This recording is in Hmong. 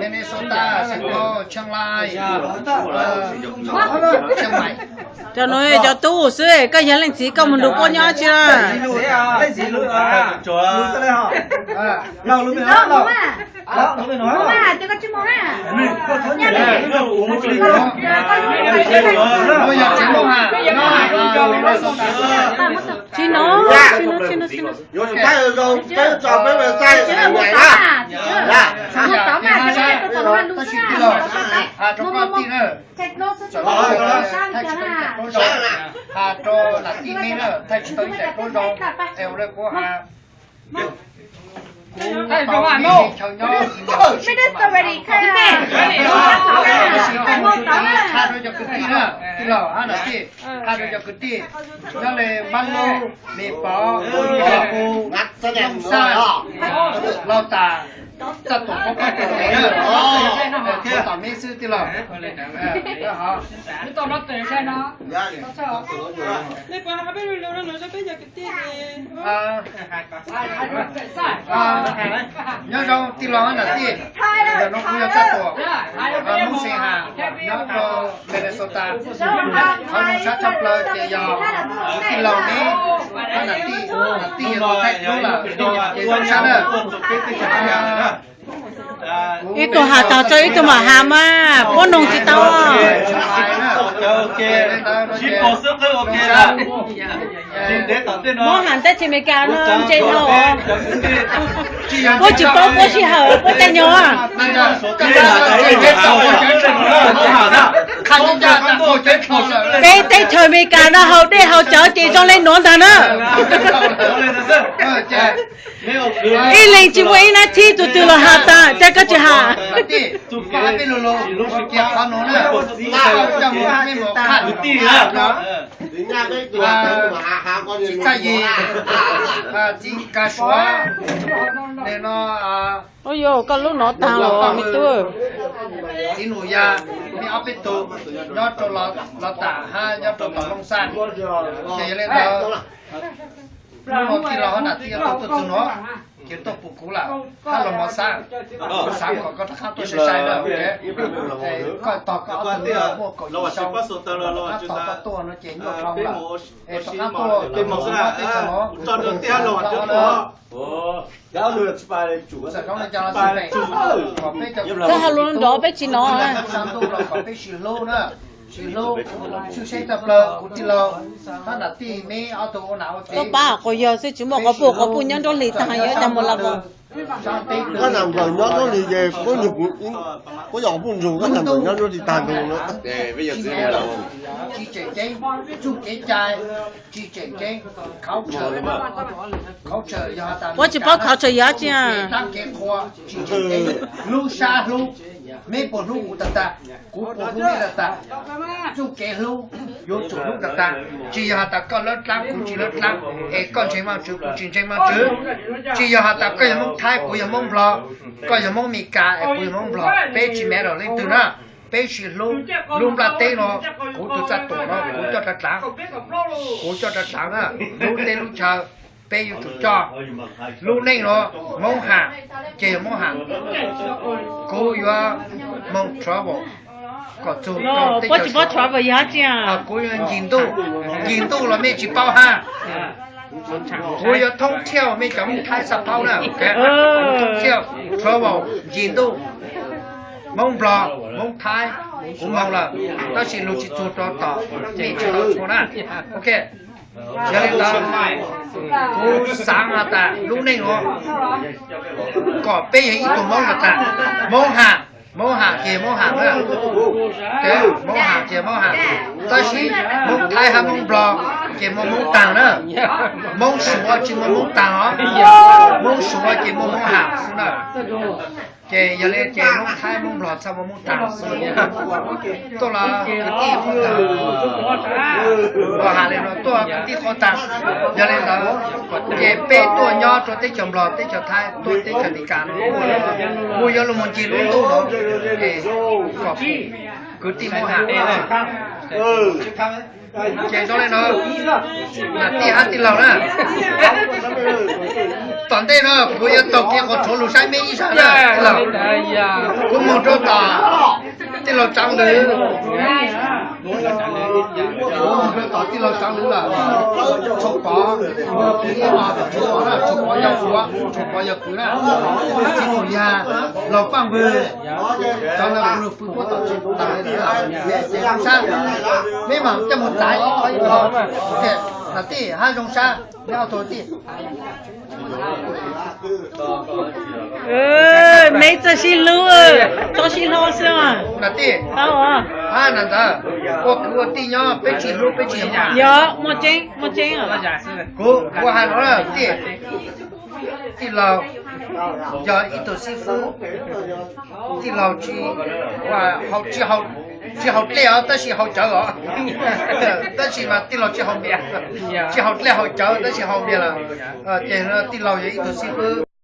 Minnesota, Saint Paul, Chiang Mai, Chiang Mai. Cov no cov tub xwb, koj yog leej txiv koj mus nrug puab nyob tsi na. Tsis no, tsis no, tsis no, tsis no. Has rau koj tij na, has rau ib daim duab zoo, es ua le kuv has, kuv tau ib chaw nyob, has rau cov kwv tij na, tij laug hab nam tij, has rau cov kwv tij nyob le Npab Lub, Me Pov, Pov Pu, Xaj, Lauj Tas, txaj tuam pab pab tuam na, thiab tom meb xwb tij laug. Nyob zoo tij laug nam tij, ntawm no kuv yog txaj tuam, Hmoob Xeem Has, nyob rau Minnesota. Qhov zoo sab tshaj plaws ces yog kuv tij laug neb, nam tij, nam tij yog tus thaij duab lawm, ces zoo sab na. Ib tug has tag tso ib tug mam has mas puab noog tsis tau. Muab has teb chaws Amelikas no ntse dhau. Puab tsis paub puab sij hawm puab caij nyoog. Peb teb chaws Amelikas no haus dej haus cawv ces zoo le nuav ntag na. Ib leeg tsis muaj ib nab thib tug twg los has tas, cas koj tsis has? Txiv Kab Suav, no, ua yuav koj lub no tag los me tub. Txiv Num Yaj, neb ob peb tug nyob rau Los Tam hab nyob rau tom Looj Xaj. Ces yog le ntawd, hnub no tij laug hab nam tij tuaj txug nuav, ces tuaj pum kuv lawm, hab los mov xav, kuv xav kom koj rov qab tuaj sai sai na. Koj tog koj ob tug muaj kaum yim xyoo, rov qab tog koj tuaj no ces nyuaj dhau lawm. Es rov qab tuaj, koj lub nrov peb tsis nov. Sib hlub, tshwj xeeb tshaj plaws kuv tij laug hab nam tij, meb ob tug ua nam ua txiv. Koj pab quas yawg xwb tsis muaj quas puj, quas puj nyob nruab hlis tag yuav ua cas mus lawm. Koj nam nplawm nyob nruab hlis ces puab nyuag, puab yog quas puj ntsuag, koj nam nplawm nyob nruab hlis tag ntug na. Tsis tseem ceeb, txuj kev cai tsis tseem ceeb, culture, culture yog has tas puab tsis paub culture yog tsi. Kev dab kev qhua tsis tseem ceeb, hlub sab hlub, meb puas hlub kuv tag tag, kuv puas hlub meb tag tag. Txuj kev hlub yuav tsum hlub tag tag, tsis yog has tas koj lawb dlaab kuv tsis lawb dlaab, es koj ntseeg Vaajtswv kuv tsis ntseeg Vaajtswv. Tsis yog has tas koj yog Moob Thaib kuv yog Moob Nplog, koj yog Moob Amelikas es kuv yog Moob Nplog, peb tsis matter leej twg na. Peb sib hlub, lub nplaj teb no, kuv tug txaj tuam no kuv coj dlav dlav, kuv coj dlav dlav na. Lub teb lub chaw peb yuav tsum coj. Lub neej no Moob Ham ces yog Moob Ham, kuv yuav moog travel kom txug rau teb chaws, kuv yuav ncig ntuj, ncig ntuj los mej tsis paub hab. Kuv yuav thoob thiaj, mej cov Moob Thaib xaav paub na. Thoob thiaj, travel, ncig ntuj, Moob Nplog, Moob Thaib, kuv moog lawm, tab sis lug tsis txug rau tom mej tsis tau txhua na. Ok, yog le ntawd, kuv xaav has tas lub neej nuav kom peb yog ib tug Moob has tas, Moob Ham, Moob Ham ces Moob Ham na. Moob Ham ces Moob Ham, tab sis Moob Thaib hab Moob Nplog ces muaj Moob Taag na. Moob Suav tsis muaj Moob Taag os, Moob Suav ces muaj Moob Ham xwb na. Ces yog le ces Moob Thaib Moob Nplog txhaj muaj Moob Taag xwb. Tuaj los kwv tij qhuav taag, tuaj kwv tij qhuav taag. Yog le ntawd ces peb tuaj nyob rua teb chaws Nplog, teb chaws Thaib, tuaj teb chaws Amelikas no, kuj yuav lug moog ncig lub ntuj no, kom kwv tij Moob Ham. Ces zoo le no, nam tij hab tij laug na. Tom ntej no kuv yuav taug kev qhov tshuav lug saib meb ib zag na. Kuv moog rua tom tij laug Tsaav Lwm, kuv moog rua tom tij laug Tsaav Lwm lawm. Tshuaj Pov, kuv ib no tom Tshuaj Pov na, Tshuaj Pov yog kuv, Tshuaj Pov yog kuv na, Tshuaj Pov yog laug Paaj Vwg, cov no kuv lug pw puab tom Tshuaj Pov lawm. Meb maam coj moog txav ib qho ib qho, nam tij hab zoo sab, meb ob tug tij. Meb txawj sib hlub, txhob sib hlob xwb. Nam tij, hab nam ntawd, ua kwv ua tij nyob peb tsis hlub peb tsis nyaam. Yog, muaj tseeb, muaj tseeb. Kuv, kuv has no tij, tij laug yog ib tug xib fwb, tij laug tsis, tsis haus dlej os tab sis haus cawv os. Tab sis mas tij laug tsis haus npias, tsis haus dlej haus cawv tab sis haus npias lawm. Ces tij laug yog ib tug xib fwb.